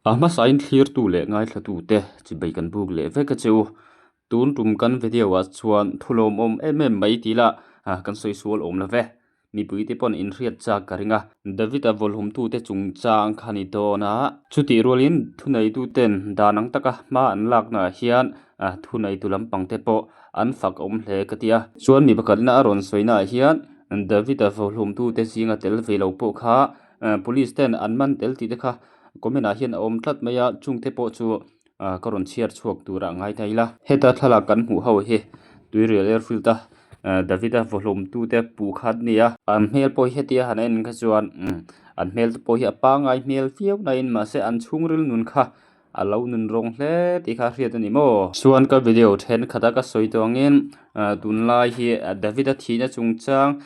A hmasain thlirtu leh ngaithlatute chibei kan buk leh vek a che u. Tun tum kan video ah chuan thu lawmawm em em mai tih lah kan sawi sual awm lo ve. Mipuite pawn inhriat chak ka ring a. David-a vawlhumtute chungchang kha ni dawn a. Chutih rualin thuneituten dan ang taka hma an laknaah hian thuneitu lampangte pawh an fak awm hle ka ti a. Chuan mi pakhatna a rawn sawinaah hian David-a vawlhumtute zinga tel ve lo pawh kha Police ten an man tel tih te kha comment ah hian a awm tlat mai a, chungte pawh chu ka rawn chhiar chhuak tur ah ngai ta ila. Heta thlalak kan hmuh ho hi Tuirial Airfield a David-a vawhlawm tute puh kha an ni a, an hmel pawh hi hetia han en kha chuan an hmel te pawh hi a pangngai hmel viau naiin mahse an chhungril nun kha a lo nun rawng hle tih kha a hriat a ni maw. Chuan ka video thenkhat a ka sawi tawh angin tunlai hi David-a thihna chungchang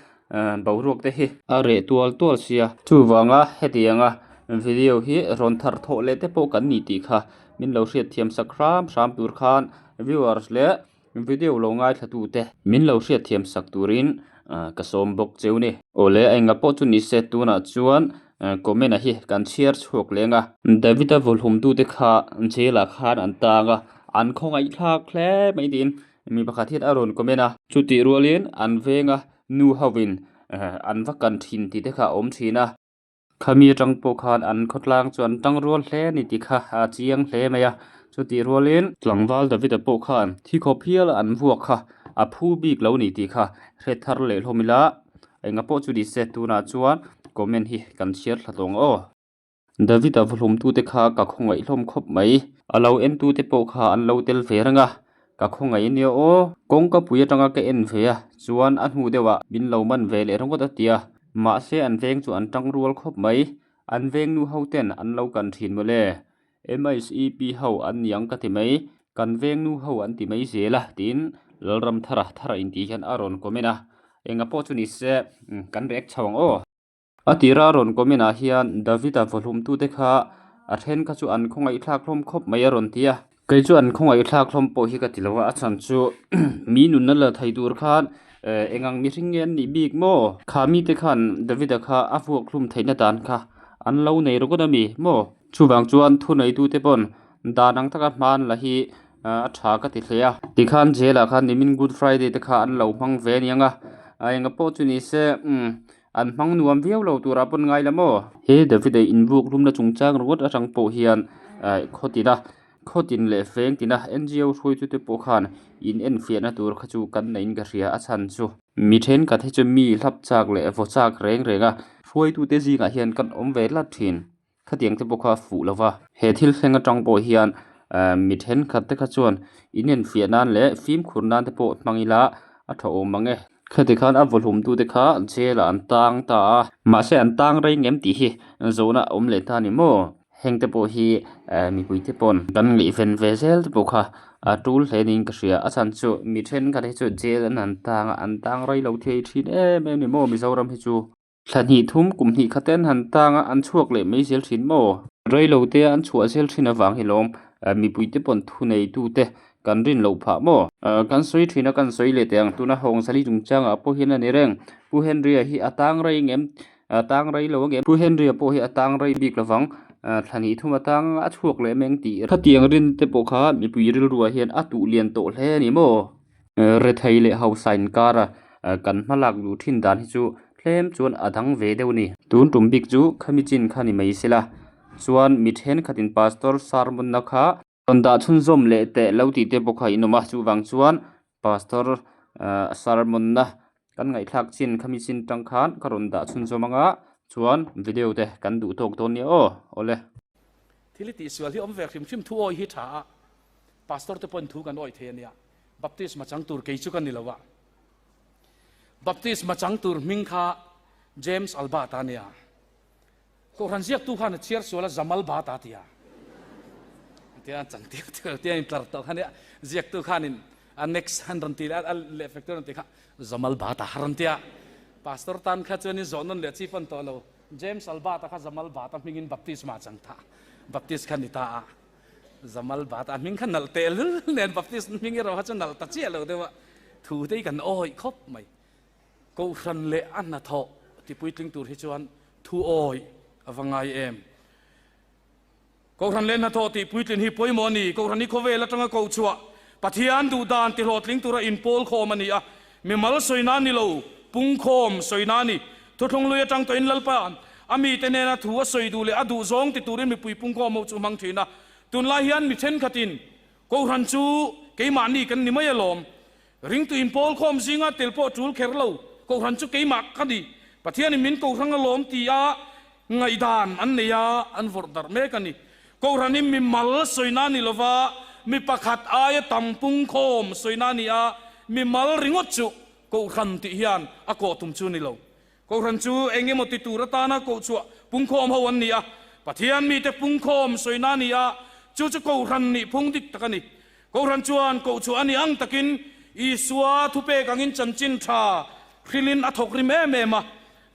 Boruak te hi a reh tual tual sia. Chuvanga hetianga video hi rawn thar thawh leh te pawh kan ni tih kha min lo hriat thiam sak hram hram tur khan viewers leh video lo ngaithla tu te min lo hriat thiam sak turin ka sawm bawk cheu ni. Awle a enga pawh chu ni se tunah chuan comment a hi kan chhiar chhuak leng a. David-a vawlhum tu te kha jail ah khan an tang a, an khawngaihthlak hle mai tiin Mi pakhat hian a rawn comment a. Chutih rualin an venga nu hovin an va kan thin tih te kha a awm thin a. Khami atang pawh khan an khawtlang chu an tang rual hle a ni tih kha a chiang hle mai a. Chutih rualin tlangval David-a pawh khan thi khawp hial an vuak kha a phu bik lo ni tih kha hre thar leh hlawm ila enga pawh chu ni se tunah chuan comment hi kan chhiar thla tawng aw. David-a vawhlawmtute kha ka khawngaih hlawm khawp mai. A lo entute pawh kha an lo tel ve reng a, ka khawngaih ania aw. Kawngka pui atanga ka en ve a, chuan a hnu deuhah min lo man ve leh ringawt a ti a. Mahse an veng chu an tang rual khawp mai. An veng nu ho ten an lo kan thin mawle. MHEP ho an niang ka ti mai. Kan veng nu ho an ti mai zel a, tiin Lalramthara thara intih hian a rawn comment a. Enga pawh chu ni se, kan react chho ang aw. A tira rawn comment ah hian David-a vawhlumtute kha a then kha chu an khawngaihthlak hlawm khawp mai a rawn ti a. Kei chu an khawngaihthlak hlawm pawh hi ka ti lo a, a chhan chu mi nunna la thei tur khan eng ang mihring nge an nih bik maw? Kha mite khan David-a kha a vuak hlum theihna dan kha an lo nei ringawt a mi maw? Chuvang chuan thuneitute pawn dan ang taka hman la hi a tha ka ti hle a. Tikhan jail ah khan nimin Good Friday te kha an lo hmang ve aniang a, enga pawh chu ni se umm An hmang nuam viau lo turah pawn ngai la maw? He David-a inbuk hlumna chungchang ringawt atang pawh hian khaw tina khaw tin leh feng tina NGO hruaitute pawh khan in enfiahna tur kha chu kan neihin ka hria a chhan chu. Mi thenkhat hi chu mi hlap chak leh vaw chak reng reng a, hruaitute zingah hian kan awm ve tlat thin. Khatiang te pawh kha a fuh lo va. He thil thleng atang pawh hian mi thenkhat te kha chuan in enfiah nan leh fimkhur nan te pawh hmang ila a tha awm ang e. Khati khan a vawhlum tu te kha jail ah an tang ta a. Mahse an tang rei ngem tih hi zawhna a awm leh ta a ni maw? Heng te pawh hi mipui te pawn kan ngaihven ve zel te pawh kha a tul hle niin ka hria. A chhan chu mi thenkhat hi chu jail an han tang a, an tang rei lo thei thin em em a ni maw Mizoram hi chu. Thla hnih thum kum hnih khat te an han tang a, an chhuak leh mai zel thin maw? Rei lo te an chhuah zel thin avang hi lawm mipui te pawn thu nei tu te kan rin loh phah maw? Kan sawi thin a, kan sawi leh teh ang. Tuna Hawngzali chungchangah pawh hian a ni reng. Pu Henry-a hi a tang rei ngem? A tang rei lo angem? Pu Henry-a pawh hi a tang rei bik lovang. Thla hnih thum a tang a, a chhuak leh meng tih. Khatiang rin te pawh kha mipui rilruah hian a tuh lian tawh hle a ni maw? Rethei leh hausa inkara kan hmalak duh thin dan hi chu tlem chuan a dang ve deuh a ni. Tun tum bik chu khami chin kha ni mai sela chuan mi thenkhatin pastor sermon-na kha rawn dah chhunzawm leh teh lo tih te pawh kha in awm a, chuvang chuan pastor sermon-na kan ngaihthlak chin khami chin tang khan ka rawn dah chhunzawm anga chuan video te kan duh tawk dawn nia aw awle. Thil i tihsual hi awm ve hrim hrim thu awi hi tha a, pastor te pawhin thu kan awi thei a nia. Baptisma chang tur kei chu ka ni lo a. Baptisma chang tur hming kha James Albert a nia. Kohhran ziaktu khan a chhiar sual a Jamal Bhat a tia. Tia chang tir tir tia in tlar tawh kha nia. Ziaktu khanin a next han rawn ti leh a leh fek tur an ti kha Jamal Bhat a rawn tia. Pastor tan kha chuanin zawh nawn leh chi pawn tawh lo. James Albert a kha Jamal Bhat a hmingin baptisma chang ta. Baptist kha ni ta a. Zamal bat a hming kha nalh teh lul nen Baptist hming erawh kha chu nalh ta chiah lo deuh a, thu te hi kan awih khawp mai. Kohhran leh a hnathawh ti puitling tur hi chuan thu awih a va ngai em. Kohhran leh hnathawh tih puitlin hi pawimawh a ni. Kohhran hi khawvel atanga koh chhuah Pathian duh dan tihlawhtling tura inpawl khawm a ni a. Mimal sawina ni lo, pungkhawm sawina a ni. Thuthlung lui atang tawhin Lalpa a mite hnena thu a sawi duh leh a duh zawng ti turin mipui pungkhawm ho chu hmang thin a. Tunlai hian mi thenkhatin Kohhran chu keimahni kan ni mai alawm. Ringtu inpawl khawm zinga tel pawh tul kher lo. Kohhran chu keimah ka ni. Pathianin min kohrang alawm tia ngaihdan an nei a, an vawrh darh mek a ni. Kohhranin mi mal sawina ni lova mi pakhat aia tam pungkhawm sawina a ni a, mi mal ringawt chu Kohhran tih hian a kawh tum chu ni lo. Kohhran chu eng emaw ti tur atana kohchhuah pungkhawm ho an ni a, Pathian mite pungkhawm sawina a ni a, chu chu Kohhran nih phung dik tak a ni. Kohhran chuan kohchhuah a nih ang takin Isua thupek angin chanchin tha hrilin a thawk rim em em a.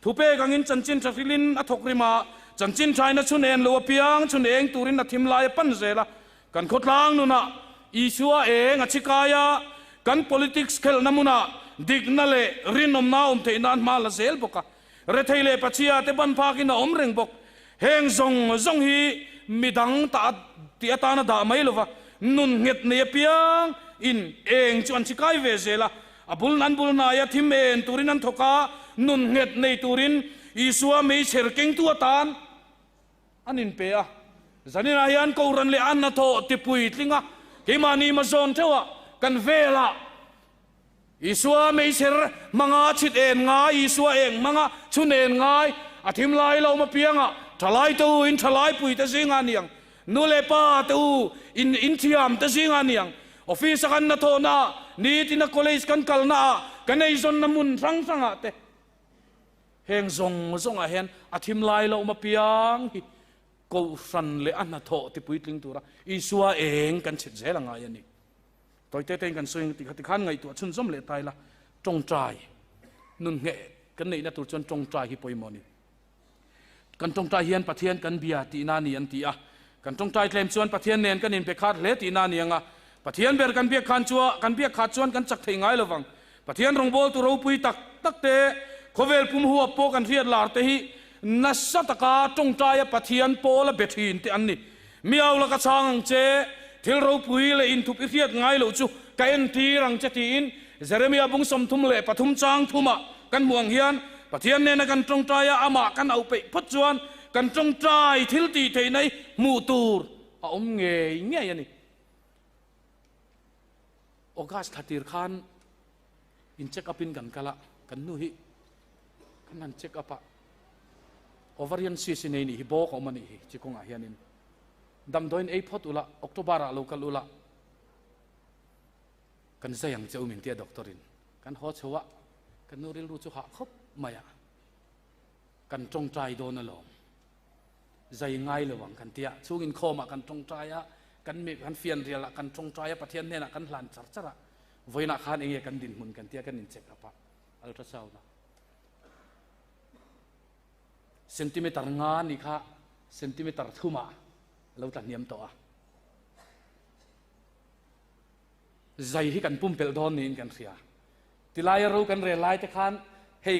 Thupek angin chanchin tha hrilin a thawk rim a, chanchin thain a chhun en lo apiang chhun eng turin a thim lai a pan zel a. Kan khawtlang nunah Isua eng a chhi kai a, kan politics khelhna hmunah dikna leh rinawmna awm theih nan hma la zel bawk a. Rethei leh Pachhia te ban phakin a awm reng bawk. Heng zawng zawng hi midang ta tih atana dah mai lova, nun nghet nei apiang in eng chu an chhi kai ve zel a. A bul an bul hnaia thim en turin an thawk a, nun nghet nei turin Isua meichher kengtu atan An inpe a, zaninah hian Kohhran leh a hnathawh tipuitling a, keimahni hmazawn theuhah kan velah Isua meichher hmanga chhit en ngai, Isua eng hmanga chhun en ngai, a thim lai lo awm apiangah thalai te u in thalai pui te zingah a ni ang, nu leh pa te u in inthiam te zingah a ni ang, office a kan hnathawhnaah, nitina college kan kalnaah, kan eizawnna hmun hrang hrangah te. Heng zawng zawngah hian a thim lai lo awm apiang hi Kohhran leh a hnathawh tipuitling tura Isua eng kan chhit zel a ngai a ni. Tawite tein kan sawi ang tih kha tikhan ngaihtuah chhunzawm leh ta ila, tawngtai nun ngheh kan neihna tur chuan tawngtai hi pawimawh a ni. Kan tawngtai hian Pathian kan bia tihna a ni an ti a, kan tawngtai tlem chuan Pathian nen kan inbe khat hle tihna a ni ang a, Pathian ber kan biak khan chua kan biak khat chuan kan chak thei ngai lovang. Pathian rawngbawltu ropui tak tak te, khawvel pum huap pawh kan hriat lar te hi nasa taka tawngtaia Pathian pawla be thin te an ni. Miau la ka chhang ang che, thil ropui leh inthup i hriat ngai loh chu ka entir ang che tiin Jeremia bung 33 chang thumah kan hmuh ang hian Pathian nena kan tawngtaia amah kan auh peih phawt chuan kan tawngtai thil tih theihna hi hmuh tur a awm ngei ngei a ni. August thla tir khan in check up in kan kal a, kan nu hi kan han check up a, ovarian cyst i nei nih hi bawk a awm a nih hi chi kawngah hianin damdawiin ei phawt ula October ah lo kal ula kan zai ang che u min tia doctor in kan haw chho a, kan nu rilru chu hah khawp mai a, kan tawngtai dawn alawm. Zai ngai lo ang kan ti a, chhung inkhawmah kan tawngtai a, kan mi kan fianrial ah kan tawngtai a, Pathian hnenah kan hlan char char a, vawiinah khan enge kan dinhmun kan ti a, kan in check up a, ultrasound a centimeter nga ni kha centimeter thumah a lo tla hniam tawh a, zai hi kan pumpelh dawn niin kan hria. Tilaia ro kan rel lai te khan hei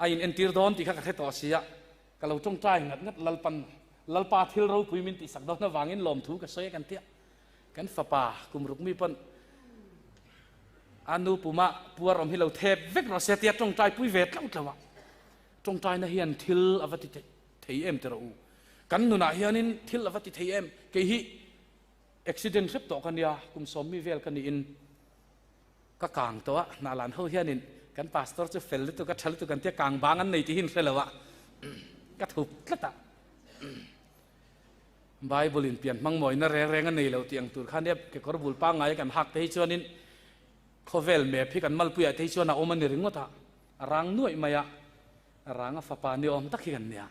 a in entir dawn tih kha ka hre tawh si a, ka lo tawngtai ngat ngat Lalpan Lalpa thil ropui min tihsak dawn avangin lawmthu ka sawi a kan tia. Kan fapa kum ruk mi pawn a nu puma puar awm hi lo thep vek rawh se tia tawngtai pui ve tlauh tlauh a. Tawngtaina hian thil a va ti thei em tiraw u. Kan nunah hianin thil a va ti thei em. Kei hi accident hrep tawh ka nia, kum sawmmi vel ka niin Ka kang tawh a, Hnalan ho hianin kan pastor chu fel lutuk a, tha lutuk an tia kang bang an nei tih hi in hre lo a, ka thup tlat a. Bible in pian hmang mawina reng reng a nei lo tih ang tur kha nia kekawr bul pangngai a kan hak te hi chuanin khawvel map hi kan malpuiah te hi chuan a awm a ni ringawt a, a rang nuaih mai a, a ranga fapa ni awm tak hi kan nia.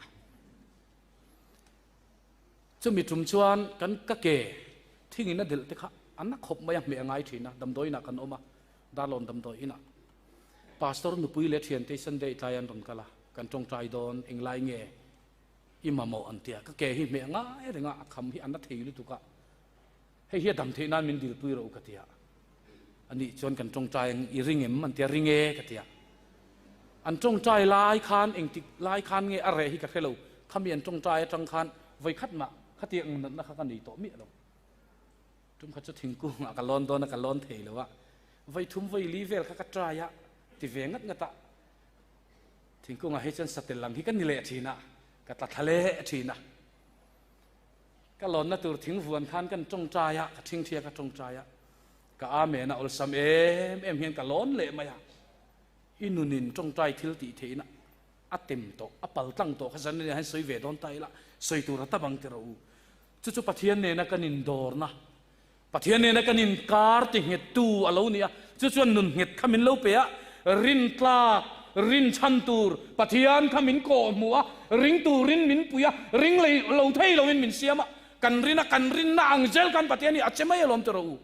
Chumi tum chuan kan ka ke thingin a delh te kha a na khawp mai a, hmeh a ngai thin a, damdawi inah kan awm a, Darlawn damdawi inah. Pastor nupui leh thiante Sunday tlai an rawn kal a, kan tawngtai dawn englai nge i mamawh an tia, ka ke hi hmeh a ngai reng a, a kham hi a na thei lutuk a, hei hi a dam theih nan min dilpui rawh u ka tia. Anih chuan kan tawngtai ang i ring em an tia, ring e ka tia. An tawngtai lai khan engtik lai khan nge a reh hi ka hre lo, khami an tawngtai atang khan vawikhat mah. Khatiang ang natna kha ka nei tawh miah lo. Tum khat chu thingkungah ka lawn dawn a, ka lawn thei lo a. Vawi thum vawi li vel kha ka try a, ti ve ngat ngat a. Thingkungah hi chuan satel lam hi ka ni leh thin a, ka tla thla leh thin a. Ka lawnna tur thingvuan khan kan tawngtai a, ka thingthia ka tawngtai a. Ka amen a awlsam em em hian ka lawn leh mai a. I nunin tawngtai thil tih theihna a tem tawh, a pal tlang tawh kha zan ania hian sawi ve dawn ta ila, sawi tur a tam ang ti rawh u. Chu chu Pathian nena kan indawrna, Pathian nena kan inkar ti nghettu a lo ni a, chu chuan nun nghet kha min lo pe a, rintlak, rinchhan tur Pathian kha min kawh hmuh a, ring turin min pui a, ring lei lo thei loin min siam a, kan rin a, kan rinna ang zel khan Pathian hi a che mai alawm ti rawh u.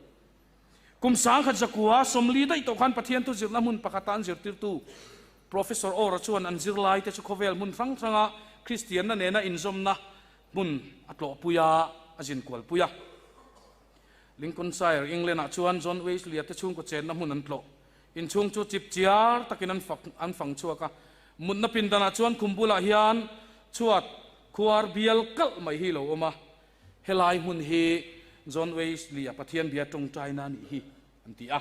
Kum sangkhat zakua 40 daih tawh khan Pathian thu zirna hmun pakhata an zirtirtu Professor Ora chuan an zirlaite chu khawvel hmun hrang hranga Kristianna nena inzawmna hmun a tlawhpui a, a zinkualpui a. Lincolnshire, England-ah chuan John Wesley-a te chhungkaw chenna hmun an tlawh. Inchhung chu chip chiar takin an fak an fang chhuak a. Mutna pindanah chuan khum bulah hian chhuat khuar bial kalh mai hi lo awm a. Helai hmun hi John Wesley-a Pathian bia tawngtaina a nih hi, an ti a.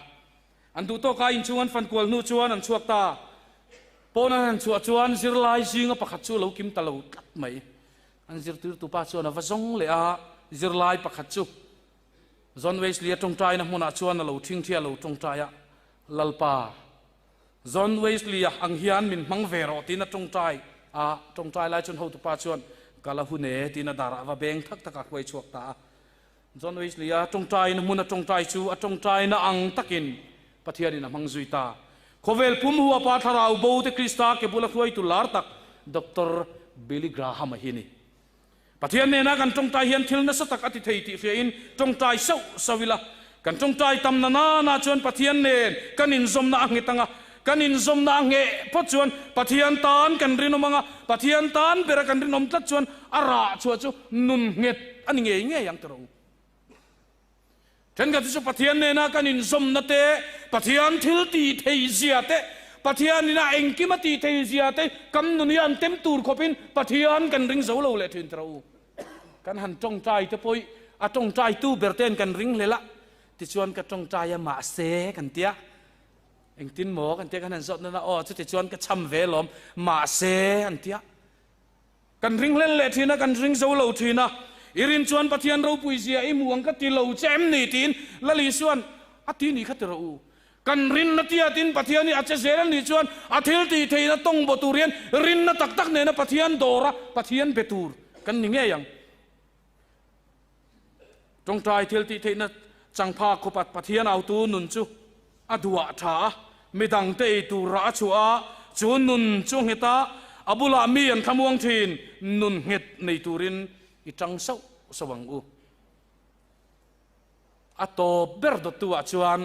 An duh tawka inchhung an fan kual hnu chuan an chhuak ta. Pawn an han chhuah chuan zirlai zinga pakhat chu a lo kim ta lo tlat mai. An zirtirtu pa chuan a va zawng leh a, zirlai pakhat chu John Wesley-a tawngtaina hmunah chuan a lo thingthi a lo tawngtai a, Lalpa, John Wesley-a ang hian min hmang ve rawh tiin a tawngtai a, tawngtai lai chuan hotupa chuan Ka la hun e tiin a darah a va beng thak thak a, hruai chhuak ta a. John Wesley-a tawngtaina hmun a tawngtai chu a tawngtaina ang takin Pathianin a hmang zui ta. Khawvel pum huapa thlarau bo te Krista ke bula hruaitu lar tak Doctor Billy Graham-a hi a ni. Pathian nena kan tawngtai hian thil nasa tak a ti thei tih hriain tawngtai sauh sauh ila, kan tawngtai tam na nana chuan Pathian nen kan inzawmna a nghet ang a, kan inzawmna a ngheh phawt chuan Pathian tan kan rinawm ang a, Pathian tan bera kan rinawm tlat chuan a rah chhuah chu nun nghet a ni ngei ngei ang tawh. Thenkhat chu Pathian nena kan inzawmna te, Pathian thil tih thei zia te, Pathian ina engkim a tih thei zia te kan nun hi an tem tur khawpin Pathian kan ring zo lo leh thin tawh u. Kan han tawngtai te pawh a tawngtaitu ber ten kan ring hlel a, tichuan ka tawngtai a mahse kan tia, engtin maw kan tia kan han zawt nana aw chutichuan ka cham ve lawm mahse an tia. Kan ring hlen leh thin a, kan ring zo lo thin a. I rin chuan Pathian ropui zia i hmu ang ka ti lo che em ni? tiin Lal Isua'n a ti ni kha ti rawh u. Kan rinna tiatin Pathian hi a che zel a nih chuan a thil tih theihna tawng baw tur hian rinna tak tak nena Pathian dawra Pathian be tur kan ni ngei ang. Tawngtai thil tih theihna changpha khawpat Pathian autu nun chu a duah tha a, midangte ei tur rah a chhuah a, chu nun chu a nghet a, a bulah mi an thlamuang thin, nun nghet nei turin i tang sauh sauh ang u. A tawp ber dawttu ah chuan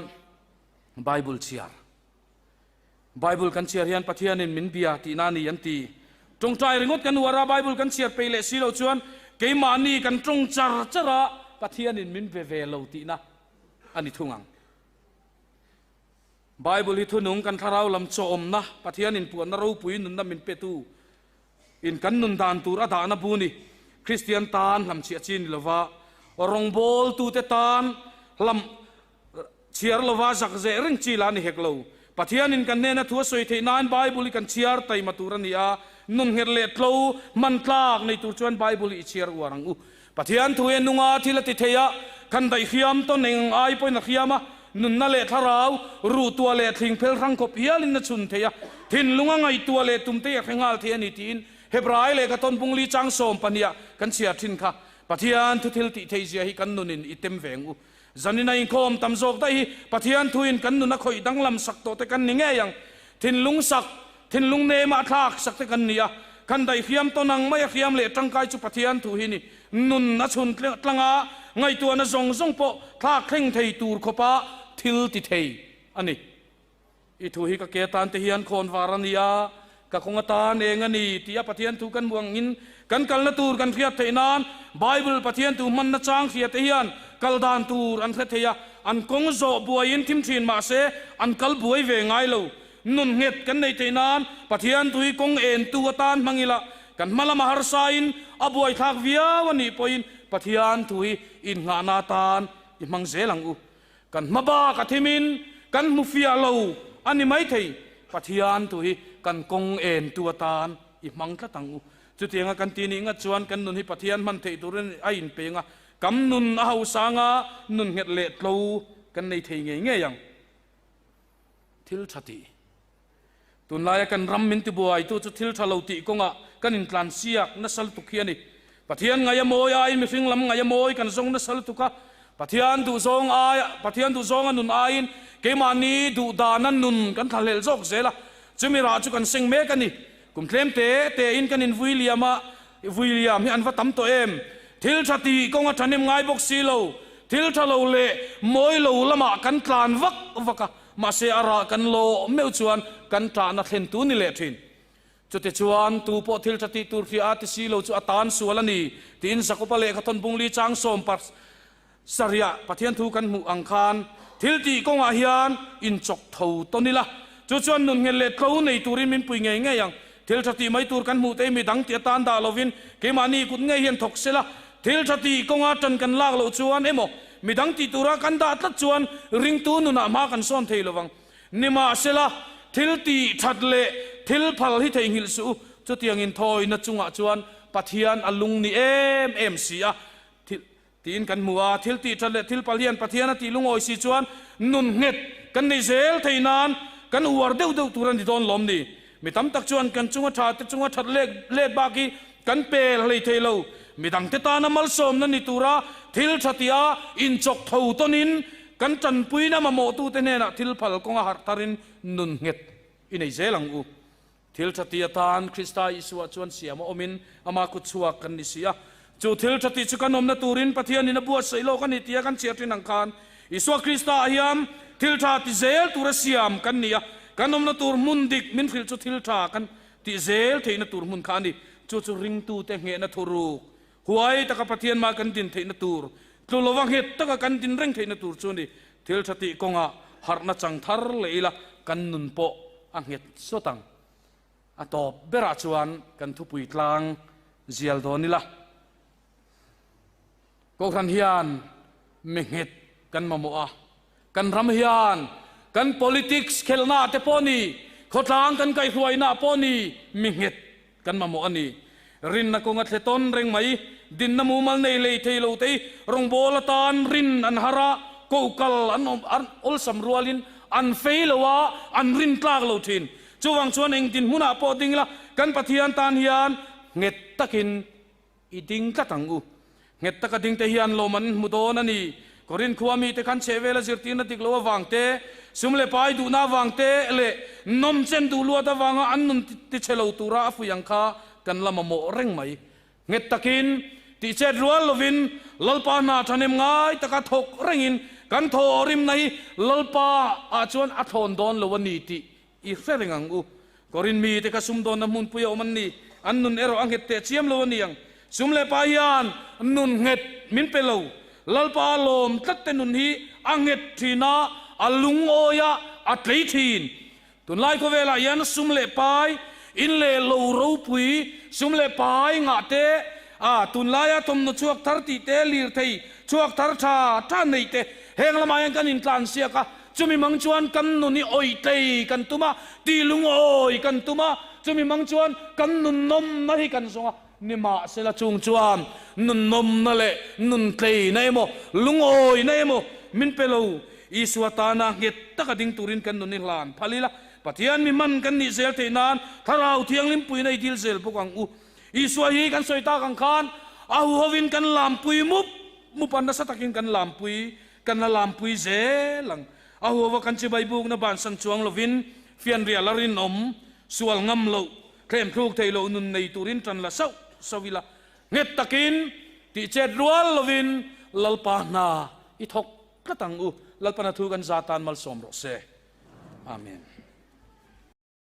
Bible chhiar. Bible kan chhiar hian Pathianin min bia tihna a ni an ti. Tawngtai ringawt kan uar a, Bible kan chhiar peih leh si lo chuan keimahni kan tawng char char a, Pathianin min be ve lo tihna a ni thung ang. Bible hi thunung kan thlarau lam chawmna, Pathianin puanna ropui nunna min petu in kan nun dan tur a dahna bu ni. Kristian tan hlamchhiah chi ni lova, rawngbawltute tan hlam Chhiar lova zak zeh reng chi la ni hek lo. Pathianin kan hnena thu a sawi theih nain Bible hi kan chhiar taima tur a ni a, nun nghet leh tlo, hman tlak nei tur chuan Bible hi i chhiar uar ang u. Pathian thu hi a nunga thil a ti thei a, kan daih hriam tawn eng ai pawhin a hriam a, nunna leh thlarau, ruhtuah leh thling phel hrang khawp hialin a chhun thei a, thinlunga ngaihtuah leh tumte hi a hre nghal thei a ni tiin Hebrai lehkha tawnbungli chang 12 ah kan chhiar thin kha. Pathian thu thil tih theih zia hi kan nunin i tem ve ang u. Zanin a inkhawm tam zawk daih hi Pathian thuin kan nun a khawih danglam sak tawh te kan ni ngei ang. Thinlung sak, thinlung nema a thlak sak te kan ni a. Kan daih hriam tawn ang mai a hriam leh tangkai chu Pathian thu hi ni. Nun a chhun tlang a, ngaihtuahna zawng zawng pawh thlak thleng thei tur khawpa thil ti thei a ni. I thu hi ka ke atan te hian khawn var a ni a, ka kawng atan eng a ni tia Pathian thu kan hmuh angin kan kalna tur kan hriat theih nan Bible Pathian thu hmanna chang hria te hian kal dan tur an hre thei a, an kawng zawh buaiin thim thin mah se an kal buai ve ngai lo. Nun nghet kan neih theih nan Pathian thu hi kawng entu atan hmang ila, kan hma lama harsain a buaithlak viau a nih pawhin. Pathian thu hi innghahna atan i hmang zel ang u. Kan hma bak a thimin kan hmu fiah lo a ni maithei, Pathian thu hi kan kawng entu atan i hmang tlat ang u. Chutianga kan ti nih ngat chuan kan nun hi Pathian hman theih turin a inpeng a, kam nun a hausa anga nun nghet leh tlo kan nei thei ngei ngei ang. Thil tha tih. Tunlaia kan ram min tibuaitu chu thil tha lo tih kawngah kan intlansiak nasa lutuk hi a ni. Pathian ngaih a mawi aiin mihring lam ngaih a mawi kan zawng nasa lutuk a. Pathian duhzawng aia Pathian duhzawnga nun aiin keimahni duhdana nun kan thlahlel zawk zel a, chumi rah chu kan seng mek a ni. Kum tlem te tein kan invui liam a, vui liam hi an va tam tawh em? Thil tha tih kawng a thahnem ngai bawk si lo, thil tha lo leh mawi lo lamah kan tlan vak vak a, mahse a rah kan lawh meuh chuan kan ṭahna thlen tu ni leh ṭhin. Chutichuan, tu pawh thil tha tih tur hria a ti si lo chu a tan sual a ni, tiin Jakoba lehkha thawn bungli chang sawm Sariah Pathian thu kan hmuh ang khan thil tih kawngah hian inchawk tho tawn ila, chu chuan nun nghet leh tlo nei turin min pui ngei ngei ang. Thil tha tih mai tur kan hmuh te hi mi dang tih atan dah lovin keimahni kut ngei hian thawk sela, thil tha tih kawnga tan kan lak loh chuan emaw mi dang tih tura kan dah tlat chuan ringtu nunah hma kan sawn thei lovang. Nimahsela, thil tih that leh thil phal hi theihnghilh suh u, chutiangin thawina chungah chuan Pathian a lung ni em em si a, thil Tiin kan hmu a, thil tih that leh thil pal hian Pathian a tih lungawi si chuan nun nghet kan nei zel thei nan kan uar deuh deuh tur a ni dawn lawm ni? Mi tam tak chuan kan chunga tha te chunga that lek let bak hi kan pel hlei thei lo. Mi dangte tana malsawmna ni tura thil tha tia inchawk tho tawnin kan tanpuina mamawhtute hnenah thil phal kawnga harh tharin nun nghet i nei zel ang u. Thil tha ti atan Krista Isua chuan siam a awmin ama kut chhuak kan ni si a. Chu thil tha tih chu kan awmna turin Pathianin a buatsaih lawk a ni tia kan chhiar thin ang khan Isua Krista ah hian thil tha ti zel tura siam kan ni a. Kan awmna tur hmun dik min hrilh chu thil tha kan tih zel theihna tur hmun kha a ni. Chu chu ringtute nghehna thuruk huai taka Pathian mah kan din theihna tur, tlu lova nghet taka kan din reng theihna tur chu a ni. Thil tha tih kawngah harhna chang thar leh ila kan nun pawh a nghet sawt ang. A tawp berah chuan kan thupui tlang zial dawn ila. Kohhran hian mi nghet kan mamawh a, kan ram hian kan politics khelhnaah te pawh ni, khawtlang kan kaihhruainaah pawh ni mi nghet kan mamawh a ni. Rinna kawnga thle tawn reng mai, dinna mumal nei lei thei lo te hi rawngbâwl atan rin an har a, koh kal an awm an awlsam rualin an fei lo a, an rin tlâk lo ṭhin. Chuvang chuan eng dinhmunah pawh ding ila, kan Pathian tan hian nghet takin I ding tlat ang u. Nghet taka dingte hian lawm an hmu dawn a ni. Korinth khua mite khan chhehvela zirtirna dik lo avang te, sum leh pai duhna avang te leh nawmchen duh luat avanga an nun tichhe lo tura a fuih ang kha kan la mamawh reng mai. Nghet takin, tihchet rual lovin Lalpa hna thahnem ngai taka thawk rengin kan thawhrimna hi Lalpa ah chuan a thlawn dawn lo a ni tih I hre reng ang u. Korin mite kha sumdawnna hmunpui a awm an ni. An nun erawh a nghet teh chiam lo a ni ang. Sum leh pa hian nun nghet min pe lo. Lalpa a lawm tlat te nun hi a nghet thin a, a lungawi a, a tlei thin. Tunlai khawvelah hian sum leh pai, in leh lo ropui, sum leh pai ngah te, a tunlaia thawmhnaw chhuak thar tih te, lirthei chhuak thar tha tha neih te, heng lamah hian kan intlansiak a. Chumi mang chuan kan nun hi awih tlei kan tum a, tih lungawi kan tum a, chumi mang chuan kan nunnawmna hi kan zawng a. Nimahsela chung chuan nunnawmna leh nun tleina emaw, lungawina emaw min pe lo. Isua tana nghet taka ding turin kan nun hi hlan phal ila, Pathian mi hman kan nih zel theih nan Thlarau Thianghlim puina i dil zel bawk ang u. Isua hi kan sawi tak ang khan a huhovin kan lampui mup mup a, nasa takin kan lampui Kan la lampui zel ang. A huava kan chibai bukna bansan chuang lovin fianrial a rinawm, sual ngam loh, thlem thluk thei loh nun nei turin tan la sauh sauh ila. Nghet takin, tih chet rual lovin Lalpa hna i thawk tlat ang u. Lalpana thu kan za tan malsawm rawh se. Amen.